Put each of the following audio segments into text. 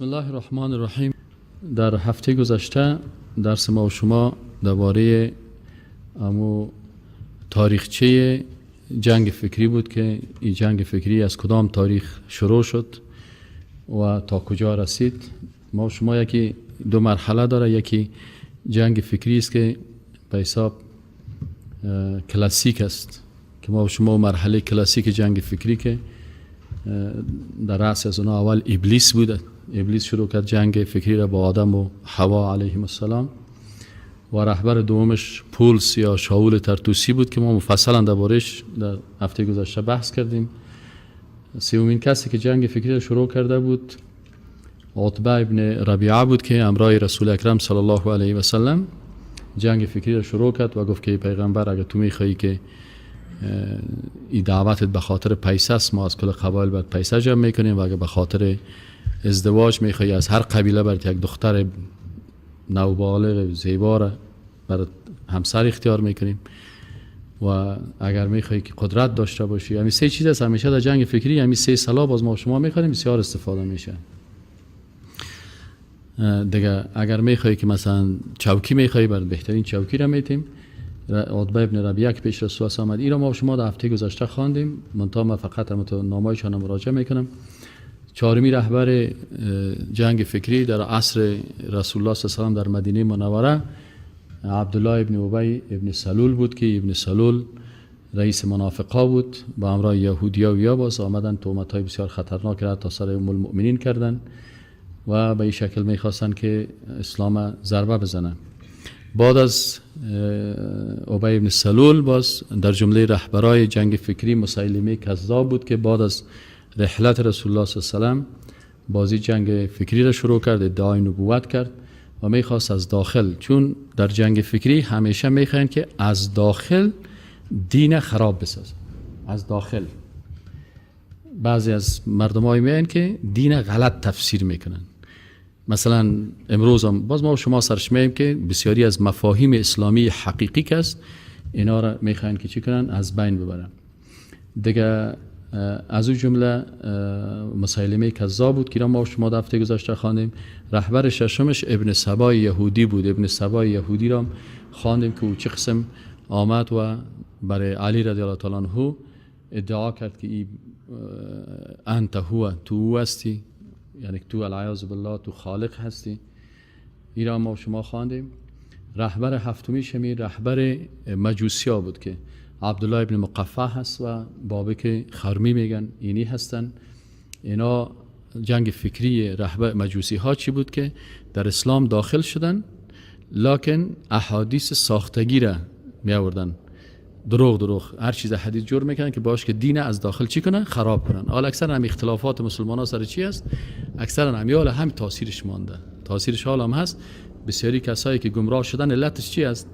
بسم الله الرحمن الرحیم. در هفته گذشته درس ما و شما درباره امو تاریخچه جنگ فکری بود که این جنگ فکری از کدام تاریخ شروع شد و تا کجا رسید. ما و شما یکی دو مرحله داره. یکی جنگ فکری است که به حساب کلاسیک است که ما و شما مرحله کلاسیک جنگ فکری که در رأس از اونها اول ابلیس بوده. ابلیس شروع کرد جنگ فکری را با آدم و حوا علیهم السلام و رهبر دومش پولس یا شاول ترتوسی بود که ما مفصلا دربارش در هفته گذشته بحث کردیم. سومین کسی که جنگ فکری را شروع کرده بود عتبه ابن ربیعه بود که همراه رسول اکرم صلی الله علیه و سلم جنگ فکری را شروع کرد و گفت که پیغمبر، اگر تو میخوایی که این دعوتت به خاطر پیسه است، ما از کل قبایل برات پیسه جمع میکنیم و اگر به خاطر ازدواج میخوایی، از هر قبیله برات یک دختر نوبالغ زیبا را برات همسر اختیار میکنیم و اگر میخوایی که قدرت داشته باشی. همین سه چیز است همیشه در جنگ فکری. همین سه سلاح باز ما شما میخوانیم، بسیار استفاده میشه دیگه. اگر میخوایی که مثلا چوکی میخوایی، بر بهترین چوکی را میتیم. عتبه ابن ربیعه که پیش رسول آمد، این را ما شما در هفته گذشته خواندیم، منتها ما فقط هم تو نامایشان مراجعه میکنم. چهارمی رهبر جنگ فکری در عصر رسول الله صلی الله علیه و در مدینه منوره عبدالله ابن ابی ابن سلول بود که ابن سلول رئیس منافقا بود. با همراه یهودیا و یا باز آمدن تهمت های بسیار خطرناک را تا سر ام المؤمنین کردن و به این شکل میخواستن که اسلام ضربه بزنن. بعد از ابی ابن سلول باز در جمله رهبرای جنگ فکری مسیلمه کذاب بود که بعد از رحلت رسول الله صلی الله علیه و بازی جنگ فکری را شروع کرد، ادعای نبوت کرد و میخواست از داخل، چون در جنگ فکری همیشه میخواین که از داخل دین خراب بسازن. از داخل بعضی از مردم های میان که دین غلط تفسیر میکنن. مثلا امروز هم باز ما شما سرش میایم که بسیاری از مفاهیم اسلامی حقیقی که است، اینا را میخواین که چی کنن؟ از بین ببرن دیگه. از او جمله مسیلمه کذاب بود که ما شما هفته گذشته خواندیم. رهبر ششمش ابن سبای یهودی بود. ابن سبای یهودی را خواندیم که او چه قسم آمد و برای علی رضی الله تعالی عنه ادعا کرد که ای انت هو، تو او هستی، یعنی تو العیاذ بالله تو خالق هستی. ای را ما شما خواندیم. رهبر هفتمیش همی رهبر مجوسیا بود که عبدالله ابن مقفع هست و بابک خرمی میگن، اینی هستن. اینا جنگ فکری رهبر مجوسی ها چی بود؟ که در اسلام داخل شدن، لکن احادیث ساختگی را می آوردن، دروغ دروغ هر چیز حدیث جور میکنن که باش که دین از داخل چی کنن؟ خراب کنن. حالا اکثر هم اختلافات مسلمان ها سر چی است؟ اکثرا هم حالا هم تاثیرش مانده، تاثیرش حالا هم هست. بسیاری کسایی که گمراه شدن، علتش چی است؟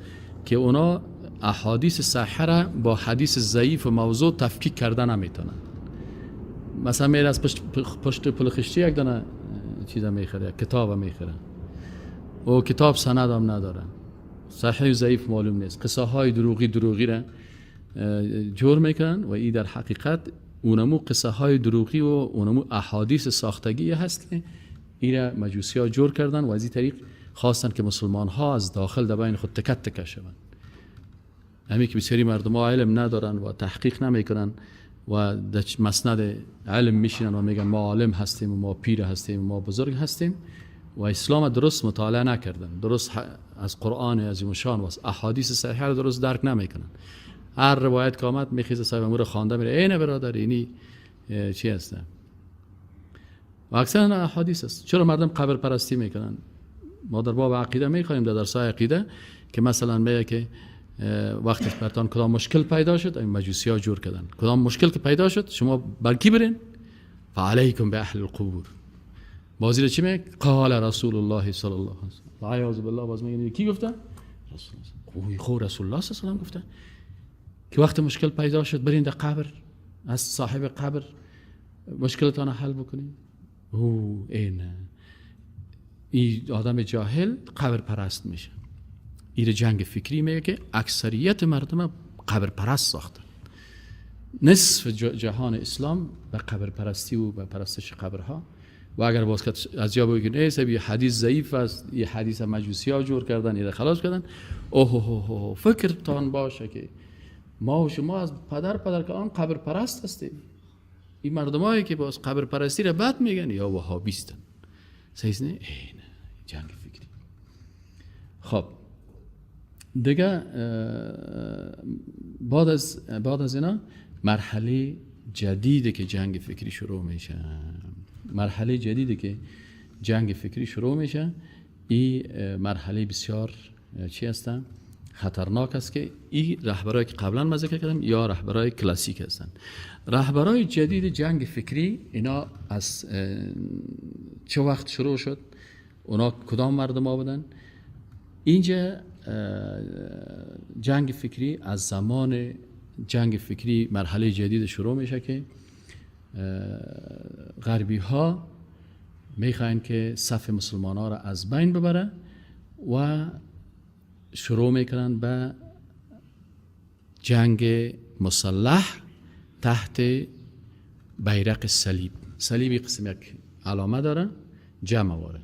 که اونا احادیث صحیحه را با حدیث ضعیف و موضوع تفکیک کردن نمیتونن. مثلا میره از پشت پل خشتی یک دانه چیز میخره، کتاب میخره و کتاب سند هم نداره، صحیح و ضعیف معلوم نیست، قصه های دروغی دروغی را جور میکنن و این در حقیقت اونمو قصه های دروغی و اونمو احادیث ساختگی هست که این را مجوسی ها جور کردن و از این طریق خواستن که مسلمان ها از داخل در بین خود تکه تکه شوند. همین که بسیاری مردم ها علم ندارن و تحقیق نمیکنن و در مسند علم میشینن و میگن ما عالم هستیم و ما پیر هستیم و ما بزرگ هستیم و اسلام درست مطالعه نکردن، درست از قرآن عظیم شان و از احادیث صحیحه درست درک نمیکنن. هر روایت که آمد، میخیزه صاحب امور خوانده میره، اینه برادر، اینی چی هسته و اکثرا احادیث است. چرا مردم قبر پرستی میکنن؟ ما در باب عقیده میخوانیم، در درس عقیده، که مثلا میگه که وقتی برتان کدام مشکل پیدا شد، این مجوسی ها جور کردن، کدام مشکل که پیدا شد شما بر کی برین؟ فعلیکم به اهل القبور. بازی رو چی میگه؟ قال رسول الله صلی الله علیه و سلم. عیاذ بالله، باز میگه کی گفته؟ رسول الله. خو رسول الله صلی الله علیه و گفته که وقت مشکل پیدا شد برین در قبر، از صاحب قبر مشکلتان حل بکنین. او این آدم جاهل قبر پرست میشه. این جنگ فکری میگه که اکثریت مردم قبر پرست ساختن. نصف جهان اسلام به قبر پرستی و به پرستش قبرها و اگر باز از جا بگه نه یه حدیث ضعیف است، یه حدیث مجوسی ها جور کردن، یه خلاص کردن، اوه اوه اوه فکرتان باشه که ما و شما از پدر که آن قبر پرست هستیم. این مردمایی که باز قبر پرستی را بد میگن یا وهابیستن. صحیح نه؟ نه، جنگ فکری. خب دیگه بعد از اینا مرحله جدیده که جنگ فکری شروع میشه. مرحله جدیده که جنگ فکری شروع میشه، این مرحله بسیار چی هستن؟ خطرناک است که این رهبرایی که قبلا ما ذکر کردم یا رهبرای کلاسیک هستن. رهبرای جدید جنگ فکری اینا از چه وقت شروع شد؟ اونا کدام مردم ها بودن؟ اینجا جنگ فکری از زمان جنگ فکری مرحله جدید شروع میشه که غربی ها میخواین که صف مسلمان ها را از بین ببره و شروع میکنن به جنگ مسلح تحت بیرق صلیب. صلیب قسم یک علامه داره، جمع واره،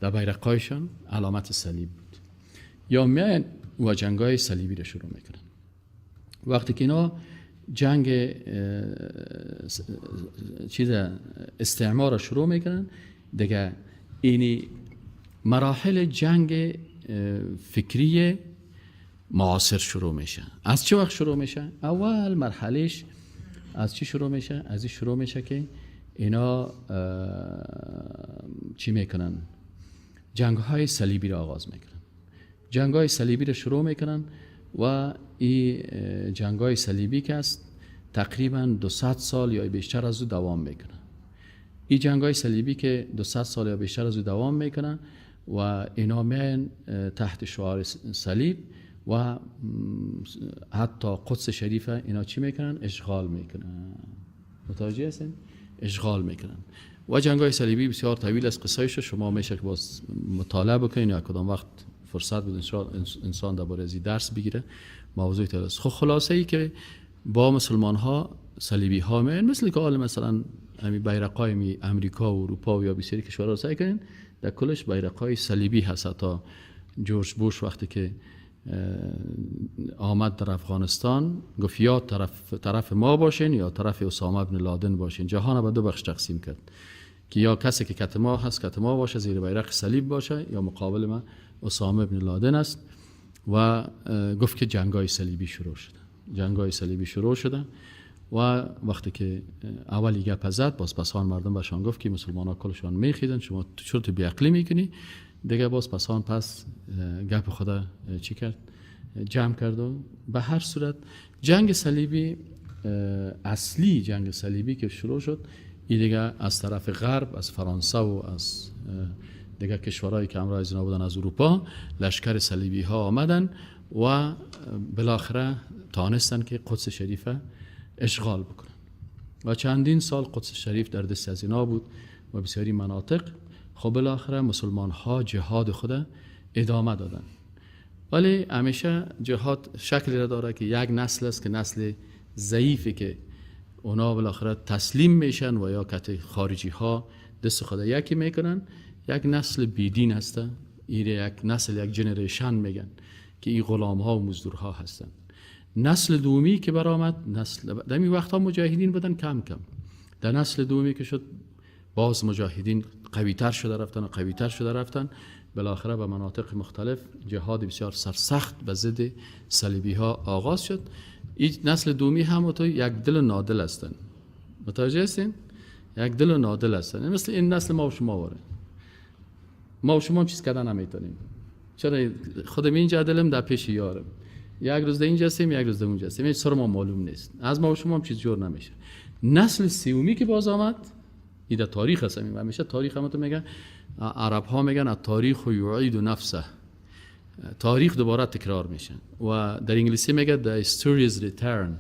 در بیرقایشان علامت صلیب بود. یا میاین و جنگای صلیبی را شروع میکنن. وقتی که اینا جنگ چیز استعمار را شروع میکنن، دیگه اینی مراحل جنگ فکری معاصر شروع میشه. از چه وقت شروع میشه؟ اول مرحلهش از چی شروع میشه؟ از این شروع میشه که اینا چی میکنن؟ جنگ های صلیبی را آغاز میکنن. جنگ های صلیبی را شروع میکنن و این جنگ های صلیبی که است تقریبا 200 سال یا بیشتر از او دوام میکنن. این جنگ های صلیبی که 200 سال یا بیشتر از او دوام میکنن و اینا میان تحت شعار صلیب و حتی قدس شریف اینا چی میکنن؟ اشغال میکنن. متوجه هستین؟ اشغال میکنن. و جنگ های صلیبی بسیار طویل از قصایش شما میشه که باز مطالعه بکنین یا کدام وقت فرصت بود انسان درباره از درس بگیره، موضوع طویل است. خب خلاصه ای که با مسلمان ها صلیبی ها میان، مثل که حال مثلا همین بیرقای امریکا و اروپا و یا بسیاری کشورها رو سعی کنین در کلش بیرقای صلیبی هست. حتی جورج بوش وقتی که آمد در افغانستان گفت یا طرف ما باشین یا طرف اسامه بن لادن باشین. جهان به دو بخش تقسیم کرد که یا کسی که کت ما هست کت ما باشه، زیر بیرق صلیب باشه، یا مقابل ما اسامه بن لادن است. و گفت که جنگای صلیبی شروع شده. جنگای صلیبی شروع شده و وقتی که اولی گپ زد، باز پسان مردم بهشان گفت که مسلمان ها کلشان میخیدن، شما چرا تو بیعقلی میکنی؟ دیگه باز پسان پس گپ خدا چی کرد؟ جمع کرد. و به هر صورت جنگ صلیبی اصلی، جنگ صلیبی که شروع شد، این دیگه از طرف غرب، از فرانسه و از دیگه کشورهایی که همراه از اینا بودن از اروپا، لشکر صلیبی ها آمدن و بالاخره تانستن که قدس شریف اشغال بکنن و چندین سال قدس شریف در دست از اینا بود و بسیاری مناطق. خب بالاخره مسلمان ها جهاد خود ادامه دادن، ولی همیشه جهاد شکلی را داره که یک نسل است که نسل ضعیفی که اونا بالاخره تسلیم میشن و یا کت خارجی ها دست خود یکی میکنن. یک نسل بیدین هستن، ایره یک نسل، یک generation میگن که این غلام ها و مزدورها هستن. نسل دومی که برآمد، نسل در این وقت ها مجاهدین بودن کم کم. در نسل دومی که شد باز مجاهدین قوی تر شده رفتن و قوی تر شده رفتن، بالاخره به مناطق مختلف جهاد بسیار سرسخت به ضد صلیبی ها آغاز شد. این نسل دومی هم تو یک دل نادل هستن. متوجه هستین؟ یک دل نادل هستن. مثل این نسل ما و شما واره. ما و شما هم چیز کردن نمیتونیم. چرا خودم اینجا دلم در پیش یارم. یک روز در اینجا هستیم، یک روز در اونجا هستیم. هیچ سر ما معلوم نیست. از ما و شما هم چیز جور نمیشه. نسل سومی که باز آمد، این در تاریخ هست. همیشه تاریخ هم تو میگن، عرب ها میگن التاریخ یعید نفسه، تاریخ دوباره تکرار میشه. و در انگلیسی میگه the history is return،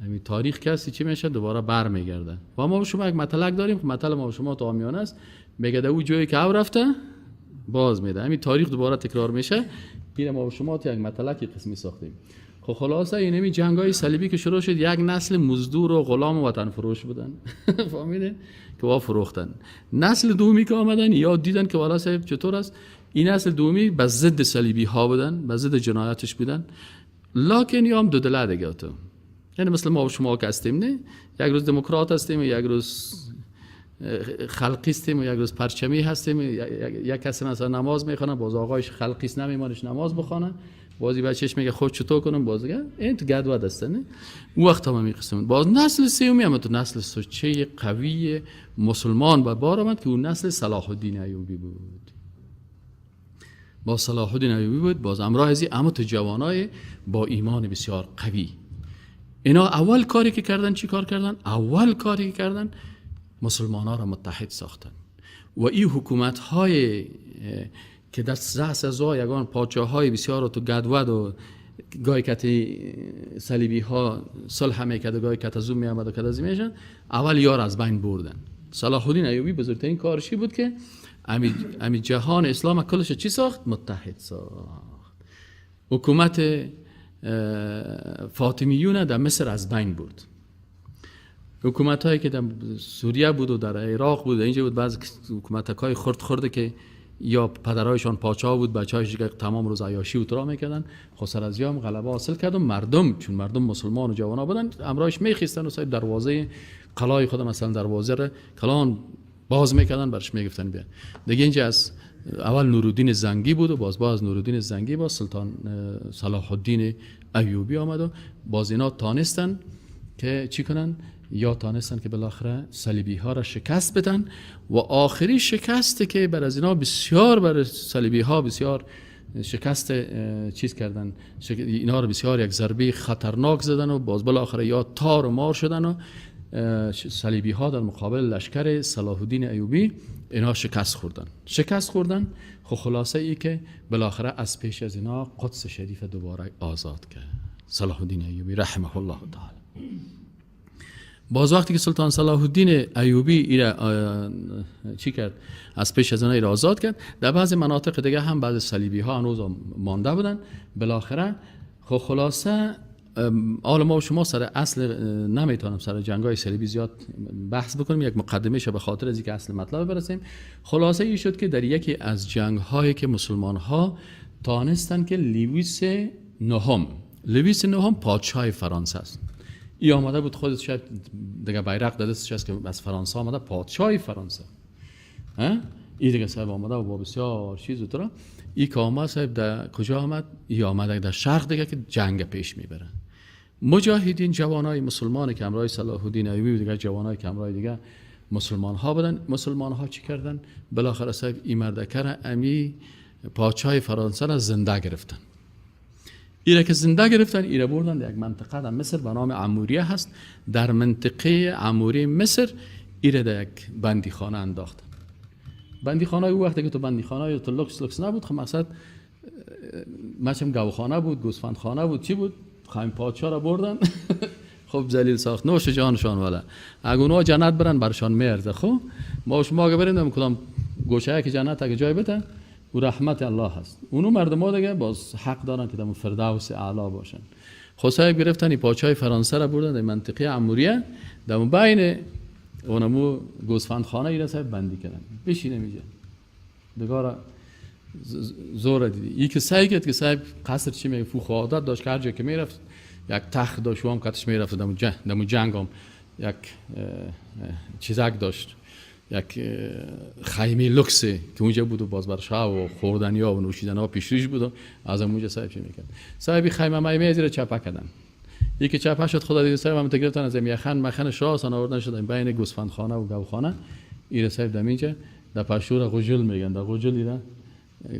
یعنی تاریخ کسی چی میشه دوباره بر میگرده. و ما شما یک متلک داریم که متل ما و شما تو آمیانه است، میگه در او جایی که او رفته باز میده. همین تاریخ دوباره تکرار میشه. این ما و شما تو یک متلک قسمی ساختیم. خب خلاصه اینمی جنگای صلیبی که شروع شد، یک نسل مزدور و غلام و وطن فروش بودن، فهمیدین که وا فروختن. نسل دومی که آمدن یا دیدن که والا صاحب چطور است. این نسل دومی به ضد صلیبی ها بودن، به ضد جنایتش بودن، لکن یا هم دو دله دیگه تو، یعنی مثل ما و شما که هستیم، نه، یک روز دموکرات هستیم و یک روز خلقی هستیم و یک روز پرچمی هستیم. یک کسی مثلا نماز میخوانه، باز آقایش خلقی است، نمیمانش نماز بخوانه، بازی بچهش میگه خود چطور کنم، باز دیگه این تو گدود است. نه، اون وقت هم میقسم. باز نسل سومی هم تو نسل سچه قوی مسلمان به بار آمد که اون نسل صلاح الدین ایوبی بود. با صلاح الدین ایوبی بود، باز امراه ازی اما تو جوانای با ایمان بسیار قوی. اینا اول کاری که کردن، چی کار کردن؟ اول کاری که کردن مسلمان ها را متحد ساختن و این حکومت های که در رأس از یگان پادشاه های بسیار تو گدود و گاهی کتی صلیبی ها صلح میکرد و گاهی کت از می آمد و کت از میشن، اول یار از بین بردن. صلاح الدین ایوبی بزرگترین کارشی بود که امی جهان اسلام کلش چی ساخت؟ متحد ساخت. حکومت فاطمیون در مصر از بین برد. حکومت هایی که در سوریه بود و در عراق بود و اینجا بود، بعض حکومت های خرد خرده که یا پدرایشان پاچا بود، بچه‌هایش که تمام روز عیاشی و ترا میکردن، خب سر از هم غلبه حاصل کرد و مردم چون مردم مسلمان و جوانا بودن امرایش میخیستن و صاحب دروازه قلای خود مثلا دروازه را کلان باز میکردن، برش میگفتن بیا دیگه. اینجا از اول نورالدین زنگی بود و باز نورالدین زنگی با سلطان صلاح الدین ایوبی آمد و باز اینا تانستن که چی کنن؟ یا تانستن که بالاخره صلیبی ها را شکست بدن. و آخری شکست که بر از اینا بسیار، بر صلیبی ها بسیار شکست چیز کردن، اینا رو بسیار یک ضربه خطرناک زدن و باز بالاخره یا تار و مار شدن و صلیبی ها در مقابل لشکر صلاح الدین ایوبی اینا شکست خوردن، شکست خوردن. خب خلاصه ای که بالاخره از پیش از اینا قدس شریف دوباره آزاد کرد صلاح الدین ایوبی رحمه الله تعالی. باز وقتی که سلطان صلاح الدین ایوبی ایره چی کرد، از پیش از اینا ایره آزاد کرد، در بعض مناطق دیگه هم بعض صلیبی ها هنوز مانده بودن. بالاخره خب خلاصه حالا ما و شما سر اصل نمیتونم سر جنگای صلیبی زیاد بحث بکنیم، یک مقدمه شه به خاطر از اینکه اصل مطلب برسیم. خلاصه ای شد که در یکی از جنگ هایی که مسلمان ها تانستن که لوئیس نهم، لوئیس نهم پادشاه فرانسه است، ای آمده بود خودش شاید دیگه بیرق داده است که از فرانسه آمده، پادشاه فرانسه ها، ای دیگه صاحب آمده و با بسیار چیز و ترا. ای که آمد صاحب در کجا آمد؟ ای آمده در شرق دیگه که جنگ پیش میبره. مجاهدین جوانای مسلمان که همراه صلاح الدین ایوبی و دیگه جوانای که همراه دیگه مسلمان ها بودن، مسلمان ها چی کردن؟ بالاخره صاحب ای مردکر امی پادشاه فرانسه را زنده گرفتن. ایره که زنده گرفتن، ایره بردن در یک منطقه در مصر به نام عموریه هست. در منطقه عموریه مصر ایره در یک بندیخانه انداختن. بندیخانه او وقتی که تو بندیخانه یا تو لوکس لوکس نبود، خب مقصد مچم گاوخانه بود، گوسفندخانه بود، چی بود؟ خیم پادشاه را بردن. خب ذلیل ساخت، نوش جانشان. والا اگه اونها جنت برن برشان میارزه. خب ما شما اگه بریم کدام گوشه که جنت اگه جای بده او رحمت الله هست، اونو مردم ها دیگه باز حق دارن که در فردوس اعلی باشن. خب صاحب گرفتن این پادشاه فرانسه را بردن در منطقه عموریه، در بین اونمو گوسفندخانه ایره صاحب بندی کردن، بشینه میجه دگارا زور دیدی. ای که سعی کرد که صاحب قصر چی میگه فوق عادت داشت که هر جا که میرفت یک تخت داشت و هم کتش میرفت، دمو جنگ هم یک چیزک داشت، یک خیمه لوکس که اونجا بود و باز بر شاه و خوردنی ها و نوشیدنی ها پیش بود و از اونجا صاحب چی میکرد. صاحبی خیمه میمه زیر چپه کردن، یکی چپه شد خدا دیگه صاحب هم گرفتن از یخن مخن شاه سن آوردن شد بین گوسفندخانه و گاوخانه. ایره صاحب در اینجا در پشور غجل میگن، در غجل ایره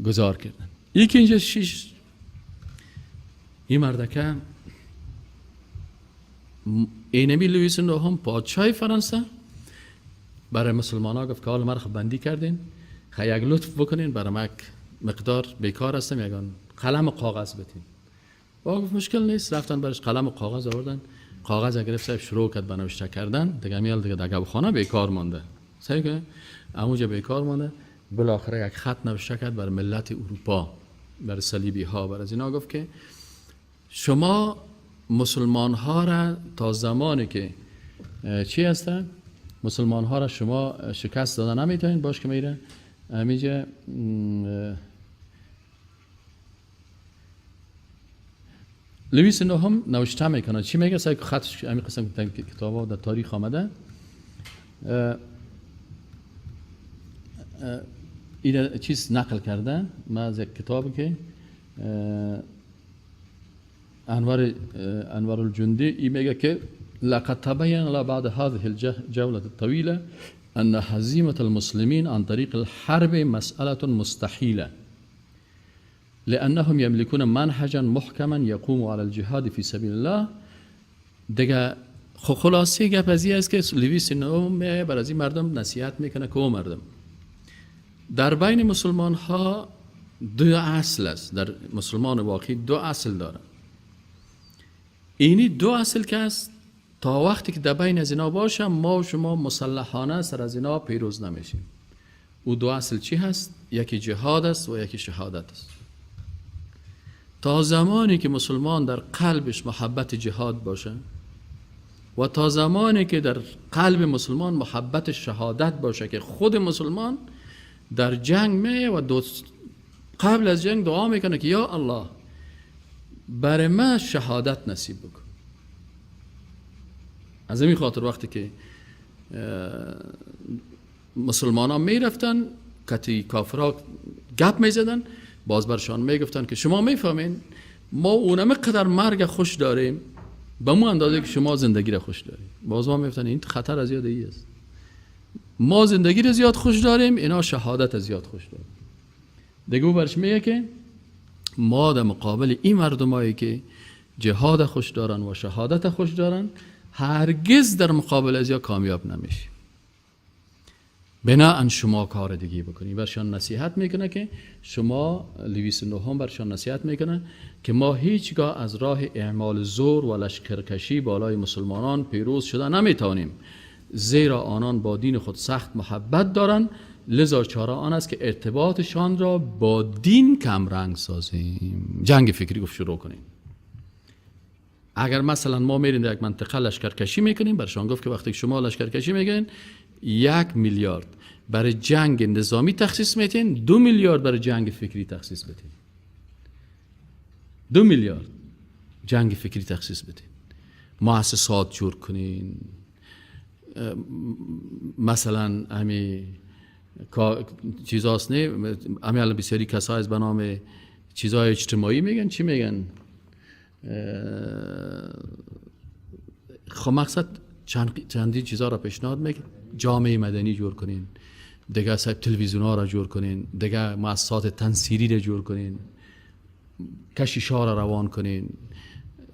گذار کردن. یکی اینجا شش این مردکه اینمی لوئیس نهم پادشاه فرانسه برای مسلمان ها گفت که حالا مرا بندی کردین، خیلی یک لطف بکنین برای ما یک مقدار بیکار هستم، یگان قلم و کاغذ بتین. با گفت مشکل نیست. رفتن برش قلم و کاغذ آوردن، کاغذ گرفت صاحب شروع کرد به نوشته کردن. دیگه میال دیگه در خانه بیکار مانده، صحیح که همونجا بیکار مانده. بالاخره یک خط نوشته کرد بر ملت اروپا، بر صلیبی ها، بر از اینا گفت که شما مسلمان ها را تا زمانی که چی هستن؟ مسلمان ها را شما شکست داده نمیتونین. باش که میره همیجه لویس نهم نوشته میکنه. چی میگه؟ سعی خطش همین قسم کتاب ها در تاریخ آمده. این چیز نقل کرده من از یک کتابی که انور الجندی، ای میگه که لقد تبين له بعد هذه الجولة الطويلة أن هزيمة المسلمين عن طريق الحرب مسألة مستحيلة لأنهم يملكون منهجا محكما يقوم على الجهاد في سبيل الله. دیگه خلاصه گپ از این است که لویس نهم بر از این مردم نصیحت میکنه که او مردم در بین مسلمان ها دو اصل است. در مسلمان واقعی دو اصل داره. اینی دو اصل که است تا وقتی که در بین از اینا باشم ما و شما مسلحانه سر از اینا پیروز نمیشیم. او دو اصل چی هست؟ یکی جهاد است و یکی شهادت است. تا زمانی که مسلمان در قلبش محبت جهاد باشه و تا زمانی که در قلب مسلمان محبت شهادت باشه که خود مسلمان در جنگ میه و قبل از جنگ دعا میکنه که یا الله برای من شهادت نصیب بکن. از این خاطر وقتی که مسلمان ها میرفتن کتی کافرها گپ میزدن، باز برشان میگفتن که شما میفهمین ما اونم قدر مرگ خوش داریم به مو اندازه که شما زندگی را خوش داریم. باز ما میگفتن این خطر از یاد ای است، ما زندگی را زیاد خوش داریم، اینا شهادت زیاد خوش داریم. دیگه او برش میگه که ما در مقابل این مردمایی که جهاد خوش دارن و شهادت خوش دارن هرگز در مقابل از یا کامیاب نمیشیم. بناهن شما کار دیگه بکنی. برشان نصیحت میکنه که شما، لویس نهم برشان نصیحت میکنه که ما هیچگاه از راه اعمال زور و لشکرکشی بالای مسلمانان پیروز شده نمیتوانیم، زیرا آنان با دین خود سخت محبت دارند، لذا چاره آن است که ارتباطشان را با دین کمرنگ سازیم. جنگ فکری گفت شروع کنیم. اگر مثلا ما میریم در یک منطقه لشکرکشی میکنیم، برشان گفت که وقتی شما لشکرکشی میکنین 1 میلیارد برای جنگ نظامی تخصیص میتین، 2 میلیارد برای جنگ فکری تخصیص بدین. 2 میلیارد جنگ فکری تخصیص بدین، مؤسسات جور کنین، مثلا همی چیزاست نه، همی الان بسیاری کسایی از به نام چیزای اجتماعی میگن، چی میگن؟ خب مقصد چندین چیزا را پیشنهاد میگن، جامعه مدنی جور کنین، دیگه تلویزیون ها را جور کنین، دیگه مؤسسات تنصیری را جور کنین، کشیش ها را روان کنین،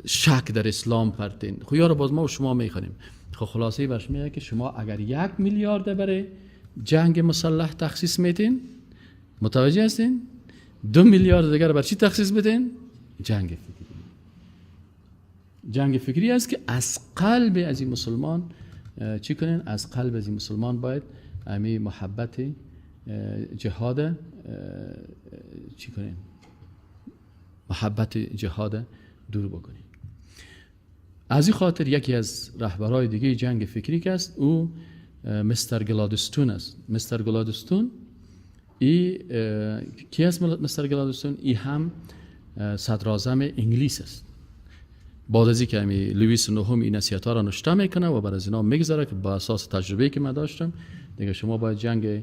شک در اسلام پرتین. خب یارو باز ما و شما میخوانیم. خب خلاصه برش میگه که شما اگر 1 میلیارد برای جنگ مسلح تخصیص میتین، متوجه هستین؟ 2 میلیارد دیگر بر چی تخصیص بدین؟ جنگ فکری. جنگ فکری است که از قلب از این مسلمان چی کنین؟ از قلب از این مسلمان باید امی محبت جهاد چی کنین؟ محبت جهاد دور بکنین. از این خاطر یکی از رهبرای دیگه جنگ فکری که است او مستر گلادستون است. مستر گلادستون ای کی است؟ مستر گلادستون ای هم صدراعظم انگلیس است. بعد از اینکه همی لوئیس نهم این نصیحت‌ها را نوشته میکنه و بر از اینا میگذره که با اساس تجربه‌ای که من داشتم دیگه شما باید جنگ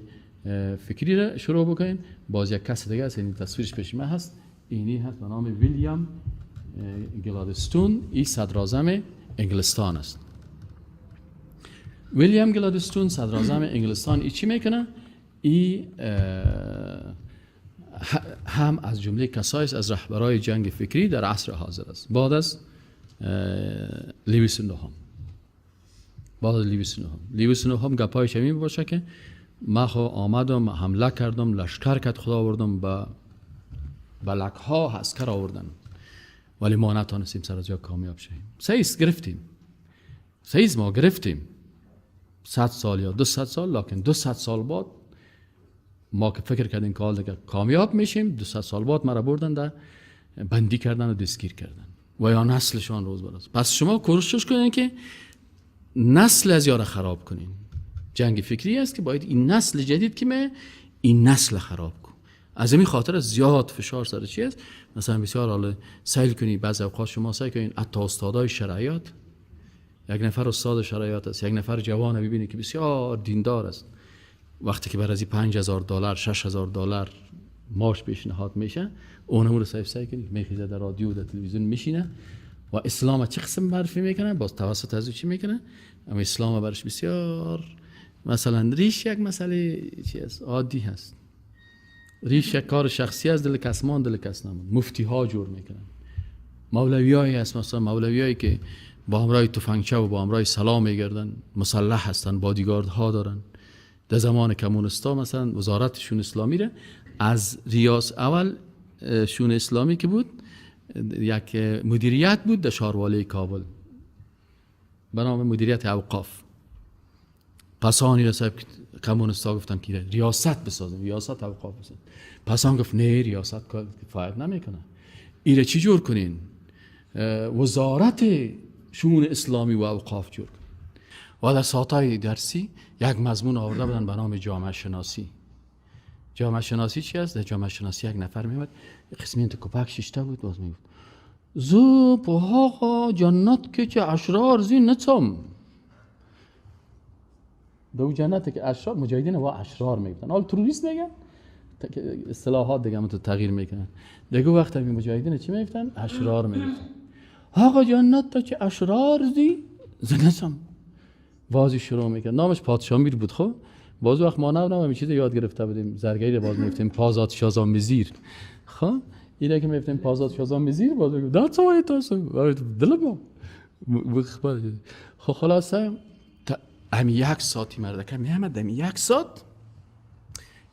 فکری را شروع بکنین. باز یک کس دیگه است، این تصویرش پیش من هست، اینی هست به نام ویلیام گلادستون، ای صدراعظم انگلستان است. ویلیام گلادستون صدراعظم انگلستان ای چی میکنه؟ ای هم از جمله کسایی از رهبرای جنگ فکری در عصر حاضر است. بعد از لوئیس نهم، بعد از لوئیس نهم، لوئیس نهم گپایش همین باشه که من خو آمدم حمله کردم، لشکر کت خدا آوردم، با بلک ها عسکر آوردن، ولی ما نتانستیم سر از جا کامیاب شویم. سیز گرفتیم، سیز ما گرفتیم 100 سال یا 200 سال، لکن 200 سال بعد ما که فکر کردیم که حال دیگه کامیاب میشیم، 200 سال بعد مرا بردن در بندی کردن و دستگیر کردن. و یا نسلشان روز به روز. پس شما کوشش کنین که نسل از یاره خراب کنین. جنگ فکری است که باید این نسل جدید که می این نسل خراب کن. از این خاطر زیاد فشار سر چی است؟ مثلا بسیار حالا سیل کنی، بعض اوقات شما سعی کنین حتی استادای شرعیات، یک نفر استاد شرعیات است، یک نفر جوان ببینی که بسیار دیندار است، وقتی که بر از $5,000 $6,000 ماش پیشنهاد میشه، اونم رو سعی کنی میخیزه در رادیو در تلویزیون میشینه و اسلام چه قسم معرفی میکنه، باز توسط از او چی میکنه، اما اسلام برش بسیار مثلا ریش یک مسئله چی است، عادی هست، ریش یک کار شخصی است، دل کس مان دل کس نمان. مفتی ها جور میکنن، مولویایی هست، مثلا مولویایی که با همراه تفنگچه و با همراه سلام میگردن، مسلح هستن، بادیگارد ها دارن. در زمان کمونستا مثلا وزارت شون اسلامی را از ریاض اول شون اسلامی که بود یک مدیریت بود در شاروالی کابل به نام مدیریت اوقاف. پسانی را صاحب کمونستا گفتن که ریاست بسازیم، ریاست اوقاف بسازیم. پسان گفت نه، ریاست کفایت نمیکنه، ایره چی جور کنین؟ وزارت شون اسلامی و اوقاف جور کنین. و در ساعتهای درسی یک مضمون آورده بودن به نام جامعه شناسی. جامعه شناسی چی است؟ در جامعه شناسی یک نفر میومد قسمی تو کپک ششته بود، باز میگفت زو پوها جنت که چه اشرار زی نچم. دو جنت که اشرار مجاهدین و اشرار میگفتن، حالا تروریست میگن، اصطلاحات دیگه هم تو تغییر میکنن. دیگه وقت همین مجاهدین چی میگفتن؟ اشرار میگفتن. آقا جنت تا چه اشرار زی زنچم. بازی شروع میکرد، نامش پادشاه میر بود. خب باز وقت ما نه همین چیز یاد گرفته بودیم، زرگری باز میگفتیم پازات شازان مزیر. خب اینه که میگفتیم پازات شازان مزیر، باز میگفت دا تو تاسو دل ما. خب خلاصه همین یک ساعتی مردکه میامد، همین یک ساعت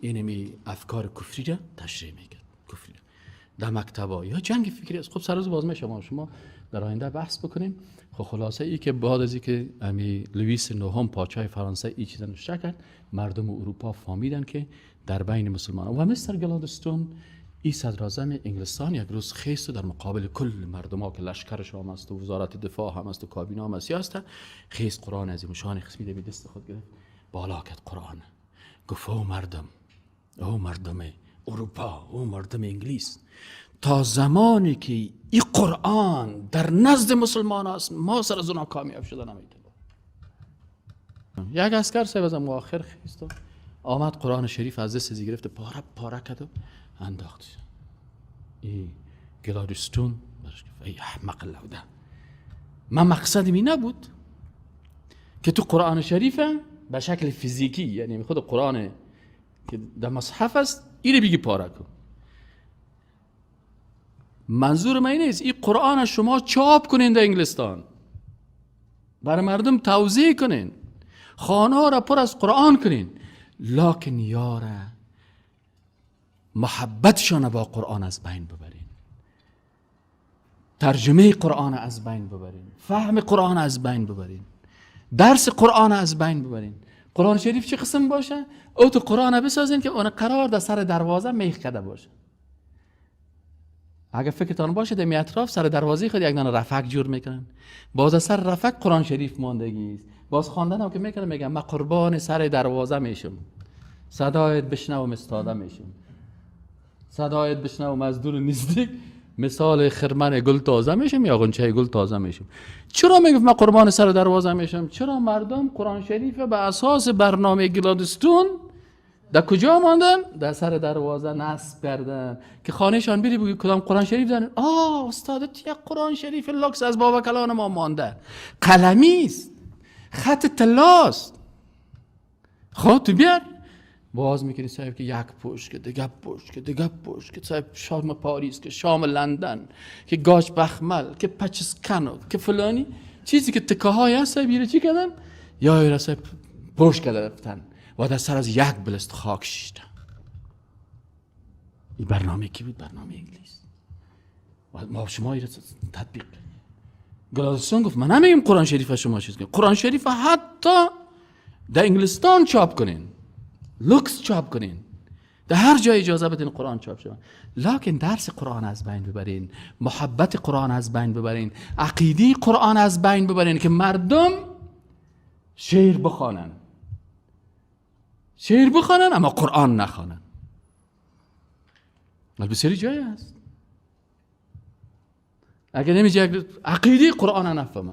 اینمی افکار کفری را تشریح میکرد، کفری را در مکتبا یا جنگ فکری است. خب سر روز باز میشه شما در آینده بحث بکنیم. خب خلاصه ای که بعد از اینکه امی لوئیس نهم پادشاه فرانسه ای چیزا نوشته کرد، مردم اروپا فهمیدن که در بین مسلمانان و مستر گلادستون ای صدر اعظم انگلستان یک روز خیست در مقابل کل مردم ها که لشکرش هم است و وزارت دفاع هم است و کابینه هم است هست، خیست قرآن عظیم شان خصمی به دست خود گرفت، بالا کرد قرآن، گفت او مردم، او مردم اروپا، او مردم انگلیس، تا زمانی که این قرآن در نزد مسلمان است ما سر از اونا کامیاب شده نمیتونیم. یک عسکر صاحب از آخر خیست آمد قرآن شریف از دست گرفت، پاره پاره کرد و انداخت. ای گلادستون برش گفت ای احمق لوده، من مقصد می نبود که تو قرآن شریف به شکل فیزیکی، یعنی خود قرآن که در مصحف است اینو بگی پاره کن. منظور من این نیست این قرآن شما چاپ کنین در انگلستان، برای مردم توزیع کنین، خانه را پر از قرآن کنین، لکن یاره محبتشان با قرآن از بین ببرین، ترجمه قرآن از بین ببرین، فهم قرآن از بین ببرین، درس قرآن از بین ببرین. قرآن شریف چه قسم باشه؟ او تو قرآن بسازین که اون قرار در سر دروازه میخ کرده باشه. اگر فکرتان باشه در اطراف سر دروازه خود یک دانه رفک جور میکنن، باز سر رفک قرآن شریف ماندگی است، باز خواندن هم که میکنن میگن من قربان سر دروازه میشم، صدایت بشنوم استاده میشم، صدایت بشنوم از دور نزدیک مثال خرمن گل تازه میشم یا غنچه گل تازه میشم. چرا میگفت من قربان سر دروازه میشم؟ چرا مردم قرآن شریف به اساس برنامه گلادستون در کجا ماندن؟ در سر دروازه نصب کردن که خانهشان بری بگی کدام قرآن شریف دارن؟ آه استاد یک قرآن شریف لوکس از بابا کلان ما مانده، قلمی است، خط طلاست، خب تو بیار. باز میکنی صاحب که یک پشت که دیگه پشت که دیگه پشت که صاحب شام پاریس که شام لندن که گاج بخمل که پچسکنو که فلانی چیزی که تکه های هست صاحب ایره چی کردن؟ یا ایره صاحب پشت کرده رفتن و در سر از یک بلست خاک شیشتن. این برنامه کی بود؟ برنامه انگلیس. و ما شما ایره تطبیق کردیم. گلادستون گفت من نمیگم قرآن شریف شما چیز کنین، قرآن شریف حتی در انگلستان چاپ کنین، لوکس چاپ کنین، در هر جای اجازه بدین قرآن چاپ شود، لکن درس قرآن از بین ببرین، محبت قرآن از بین ببرین، عقیده قرآن از بین ببرین که مردم شعر بخوانن، شعر بخوانن اما قرآن نخوانن. بسیاری جای هست اگر نمیشه عقیده قرآن نفهمه،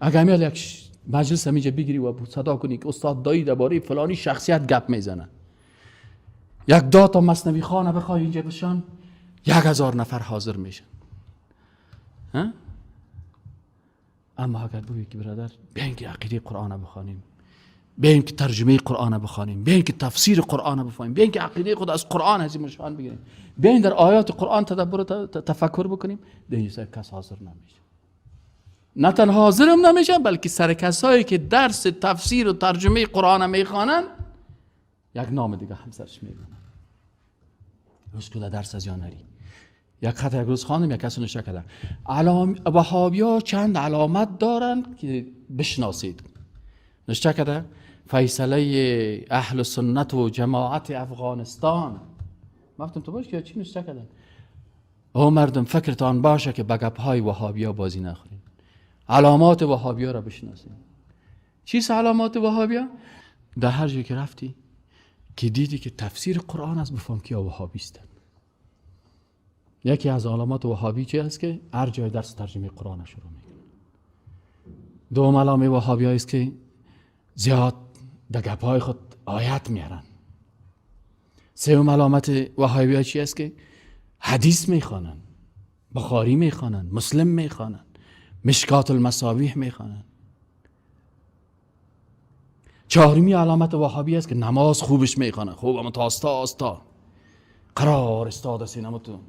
اگر میاد یک مجلس همینجا بگیری و صدا کنی که استاد دایی درباره فلانی شخصیت گپ میزنه، یک دو تا مثنوی خانه بخوای اینجا بشان 1000 نفر حاضر میشن. اما اگر بگویی که برادر بیاین که عقیده قرآن بخوانیم، بیاین که ترجمه قرآن بخوانیم، بیاین که تفسیر قرآن بفهمیم، بیاین که عقیده خود از قرآن عظیم الشان بگیریم، بیاین در آیات قرآن تدبر و تفکر بکنیم، در اینجا کس حاضر نمیشه. نه تنها حاضرم نمیشه، بلکه سر کسایی که درس تفسیر و ترجمه قرآن میخوانن یک نام دیگه هم سرش میبینن. روز که درس از یان نری. یک خط یک روز خواندم، یک کسی نشته کردن وهابیا چند علامت دارن که بشناسید. نشته کرده فیصله اهل سنت و جماعت افغانستان. گفتم تو باش که چی نشته کردن؟ او مردم فکرتان باشه که به گپ‌های وهابیا بازی نخورین، علامات وهابیا را بشناسید. چیست علامات وهابیا؟ در هر جایی که رفتی که دیدی که تفسیر قرآن است، بفهم که وهابی هستند. یکی از علامات وهابی چی است؟ که هر جای درس ترجمه قرآن شروع میکنه. دوم علامه وهابی است که زیاد در گپ‌های خود آیت میارن. سوم علامت وهابی چی است؟ که حدیث میخوانن، بخاری میخوانن، مسلم میخوانن، مشکات المصابیح میخوانن. چهارمی علامت وهابی است که نماز خوبش میخوانن، خوب اما تا آستا آستا قرار استاد است. اینم تو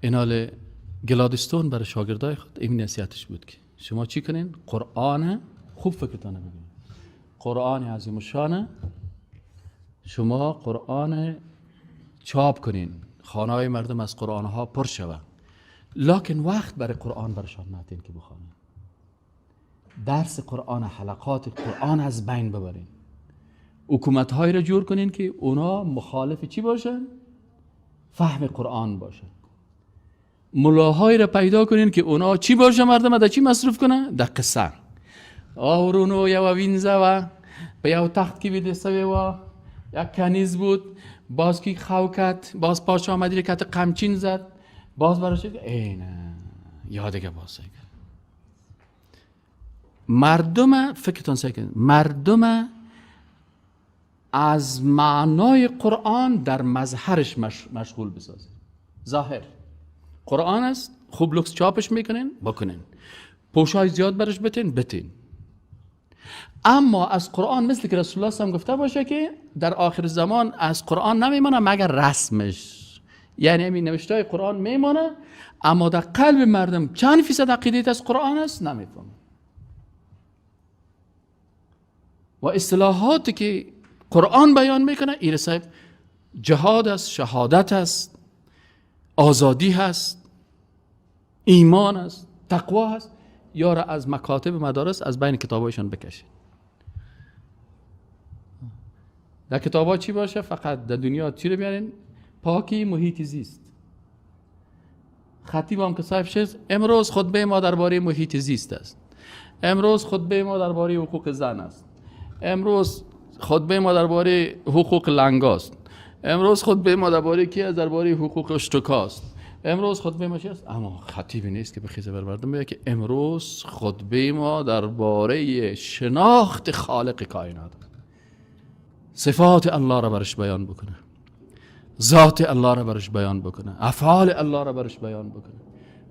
اینال گلادستون برای شاگردای خود این نصیحتش بود که شما چی کنین؟ قرآن خوب فکرتان بگیرین، قرآن عظیم الشان شما قرآن چاپ کنین، خانه های مردم از قرآن ها پر شوه، لکن وقت برای قرآن برشان ندین که بخوانن. درس قرآن، حلقات قرآن از بین ببرین، حکومت هایی را جور کنین که اونا مخالف چی باشن؟ فهم قرآن باشن. ملاهایی را پیدا کنین که اونا چی باشه؟ مردم در چی مصروف کنن؟ در قصه. آورونو یو وینزه و په یو تخت کې ویده سوی و یک کنیز بود، باز کی خو کت، باز پادشاه آمدی کت قمچین زد، باز براش ای نه یادگه باز کرد. مردم فکرتان سعی کنید، مردم از معنای قرآن در مظهرش مشغول بسازید. ظاهر قرآن است، خوب لوکس چاپش میکنین بکنین، پوشای زیاد برش بتین بتین، اما از قرآن مثل که رسول الله هم گفته باشه که در آخر زمان از قرآن نمیمانه مگر رسمش، یعنی همین نوشتای قرآن میمانه اما در قلب مردم چند فیصد عقیدت از قرآن است نمیفهمه. و اصطلاحاتی که قرآن بیان میکنه این صاحب جهاد است، شهادت است، آزادی هست، ایمان است، تقوا هست، یا را از مکاتب مدارس از بین کتابایشان بکشه. در کتابا چی باشه؟ فقط در دنیا چی رو بیارین؟ پاکی محیط زیست. خطیب هم که صاحب شد امروز خطبه ما درباره محیط زیست است، امروز خطبه ما درباره حقوق زن است، امروز خطبه ما درباره حقوق لنگاست، امروز خطبه ما درباره کی است؟ درباره حقوق اشتکاست، امروز خطبه ما چی است؟ اما خطیبی نیست که بخیزه بر مردم بگه که امروز خطبه ما درباره شناخت خالق کائنات، صفات الله را برش بیان بکنه، ذات الله را برش بیان بکنه، افعال الله را برش بیان بکنه،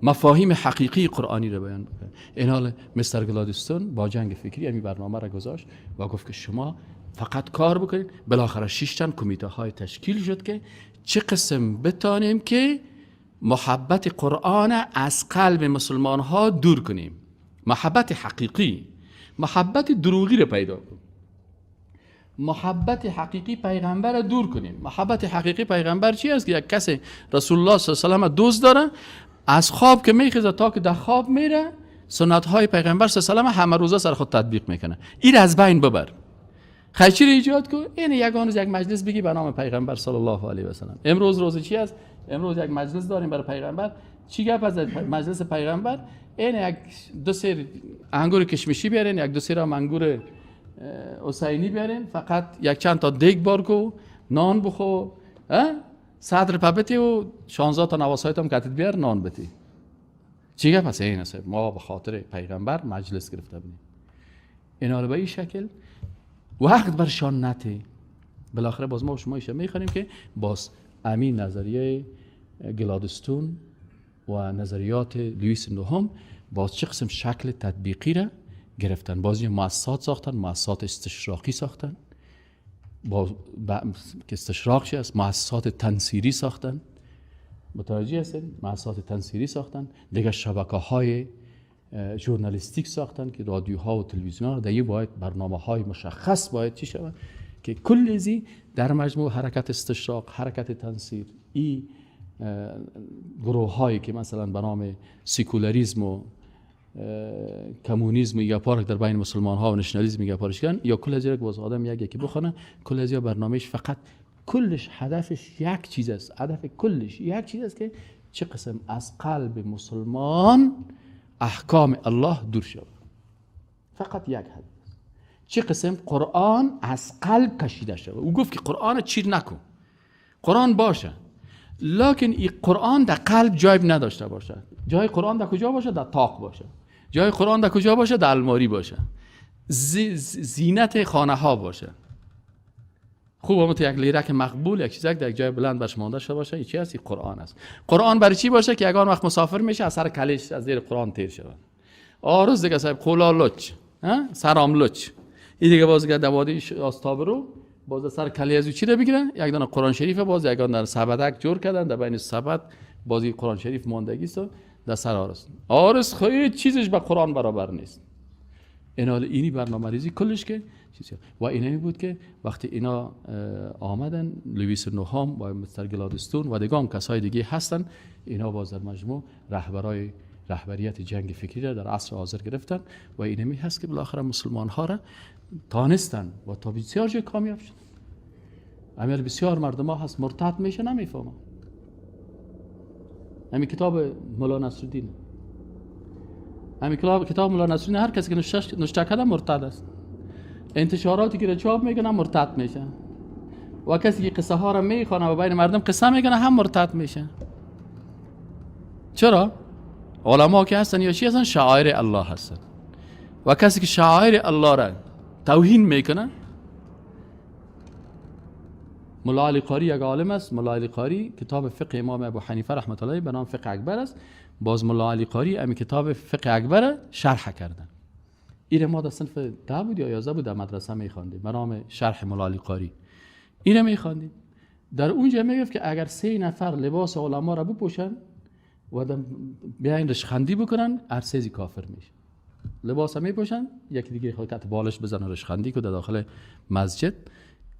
مفاهیم حقیقی قرآنی را بیان بکنه. این حال مستر گلادستون با جنگ فکری همین برنامه را گذاشت و گفت که شما فقط کار بکنید. بالاخره 6 تن کمیته های تشکیل شد که چه قسم بتانیم که محبت قرآن از قلب مسلمان ها دور کنیم، محبت حقیقی، محبت دروغی را پیدا کنیم، محبت حقیقی پیغمبر را دور کنیم. محبت حقیقی پیغمبر چی است؟ که یک کسی رسول الله صلی الله علیه و سلم دوست داره، از خواب که میخیزه تا که در خواب میره سنت های پیغمبر صلی الله علیه و سلم همه روزه سر خود تطبیق میکنه. این از بین ببر. خیلی ایجاد کو. این یگان روز یک مجلس بگی به نام پیغمبر صلی الله علیه و سلم. امروز روز چی است؟ امروز یک مجلس داریم برای پیغمبر. چی گپ از مجلس پیغمبر؟ این یک دو سر انگور کشمشی بیارین، یک دو سر هم انگور حسینی بیارین، فقط یک چند تا دیگ بار کو، نان بخو، صدر پبتی و 16 تا نواسایت هم کتت بیار نان بتی. چی گپ است؟ این است ما به خاطر پیغمبر مجلس گرفته بودیم. اینا رو به این شکل وقت برشان نته. بالاخره باز ما شما ایشه میخوانیم که باز امین نظریه گلادستون و نظریات لوئیس نهم باز چه قسم شکل تطبیقی را گرفتن. باز یه مؤسسات ساختن، مؤسسات استشراقی ساختن، با که استشراق چی است؟ مؤسسات تنصیری ساختن. متوجه هستین؟ مؤسسات تنصیری ساختن، دیگه شبکه‌های ژورنالیستیک ساختن که رادیوها و تلویزیون ها در باید برنامه های مشخص باید چی شود که کل ازی در مجموع حرکت استشراق، حرکت تنصیر، ای گروه هایی که مثلا به نام سیکولاریسم و کمونیسم یا پارک در بین مسلمان ها و نشنالیسم یا پارش کردن، یا کل از باز آدم یک یکی بخونه، کل از برنامهش فقط کلش هدفش یک چیز است. هدف کلش یک چیز است که چه قسم از قلب مسلمان احکام الله دور شود. فقط یک هدف است. چه قسم قرآن از قلب کشیده شود. او گفت که قرآن چیر نکن، قرآن باشه، لکن این قرآن در قلب جای نداشته باشه. جای قرآن در کجا باشه؟ در طاق باشه. جای قرآن در کجا باشه؟ در الماری باشه، زینت خانه ها باشه. خوب هم تو یک لیرک مقبول، یک چیزک در یک جای بلند برش مانده شده باشه. این چی است؟ این قرآن است. قرآن برای چی باشه؟ که اگر وقت مسافر میشه از سر کلش از زیر قرآن تیر شود. آرز دیگه صاحب قولا لچ، سرام لچ، این دیگه باز دیگه دوادی آستاب رو باز سر کلی از چی رو بگیرن؟ یک دانه قرآن شریف باز یک دانه سبدک جور کردن، در بین سبد باز قرآن شریف ماندگی است در سر آرز. آرز خیلی چیزش با قرآن برابر نیست. اینا اینی برنامه‌ریزی کلش که چیزی و اینمی بود که وقتی اینا آمدن، لوئیس نهم و مستر گلادستون و دیگه هم کسای دیگه هستن، اینا باز در مجموع رهبرای رهبریت جنگ فکری را در عصر حاضر گرفتن و اینمی هست که بالاخره مسلمان ها را تانستن و تا بسیار جای کامیاب شدن. امیال بسیار مردم ها هست مرتد میشه نمیفهمن. همین کتاب مولا نصرالدین، همین کتاب مولا نصرالدین هر کسی که نشته کرده مرتد است. انتشاراتی که چاپ میکنه مرتد میشه و کسی که قصه ها را میخوانه و بین مردم قصه میکنه هم مرتد میشه. چرا؟ علما که هستن یا چی هستن؟ شعائر الله هستن و کسی که شعائر الله را توهین میکنه. ملا علی قاری یک عالم است. ملا علی قاری کتاب فقه امام ابو حنیفه رحمت الله به نام فقه اکبر است. باز ملا علی قاری امی کتاب فقه اکبر شرح کردن. ایره ما در صنف 10 بود یا 11 بود در مدرسه میخواندیم به نام شرح ملا علی قاری. ایره میخواندیم. در اونجا میگفت که اگر 3 نفر لباس علما را بپوشن و بیاین رشخندی بکنن، هر سه کافر میشه. لباس میپوشن، یکی دیگه خود کت بالش بزنه رشخندی که در داخل مسجد،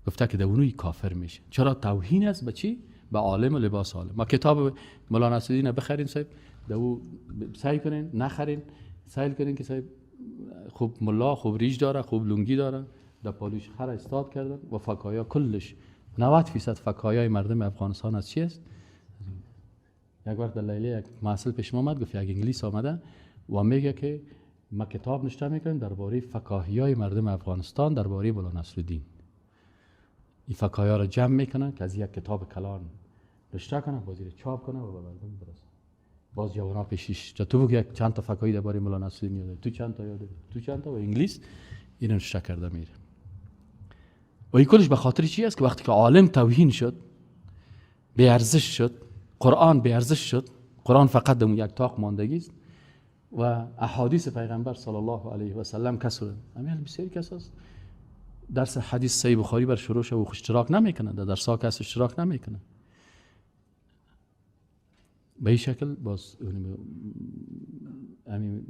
گفته که در کافر میشه. چرا؟ توهین است به چی؟ به عالم و لباس عالم. ما کتاب مولا نصرالدین بخرین صاحب، در او سعی کنین نخرین، سعی کنین که صاحب خوب ملا خوب ریش داره، خوب لونگی داره، در پالوش خر استاد کردن و فکایا کلش 90% فکایای مردم افغانستان از چی است؟ یک وقت در لیلی یک محصل پیش ما آمد، گفت یک انگلیس آمده و میگه که ما کتاب نشته میکنیم درباره فکاهیای مردم افغانستان درباره مولا نصرالدین. این فکایا را جمع میکنن که از یک کتاب کلان نشته کنه، بازی رو چاپ کنه و به مردم برسه. باز جوانا پیشش تو بگو یک چند تا فکایی درباره مولا نصرالدین یاد، تو چند تا یاد، تو چند تا، و انگلیس اینو نشته کرده میره. و این کلش به خاطر چی است؟ که وقتی که عالم توهین شد، بی ارزش شد، قرآن بی ارزش شد، قرآن فقط در یک تاق ماندگی است و احادیث پیغمبر صلی الله علیه و سلم کسر. همین بسیاری کس است درس حدیث صحیح بخاری بر شروع شو اشتراک نمیکنه، در درس ها کس اشتراک نمیکنه. به این شکل باز همین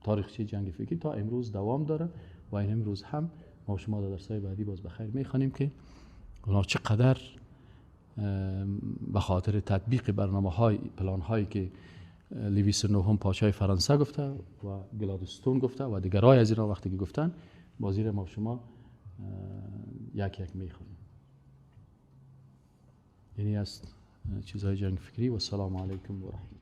تاریخچه جنگ فکری تا امروز دوام داره و این امروز هم ما شما در درس‌های بعدی باز بخیر میخوانیم که اونا چقدر به خاطر تطبیق برنامه‌های پلان‌هایی که لوئیس نهم پادشاه فرانسه گفته و گلادستون گفته و دیگرای از اینا وقتی که گفتن، بازی ما شما یک یک میخوانیم. یعنی از چیزهای جنگ فکری. و السلام علیکم و رحمت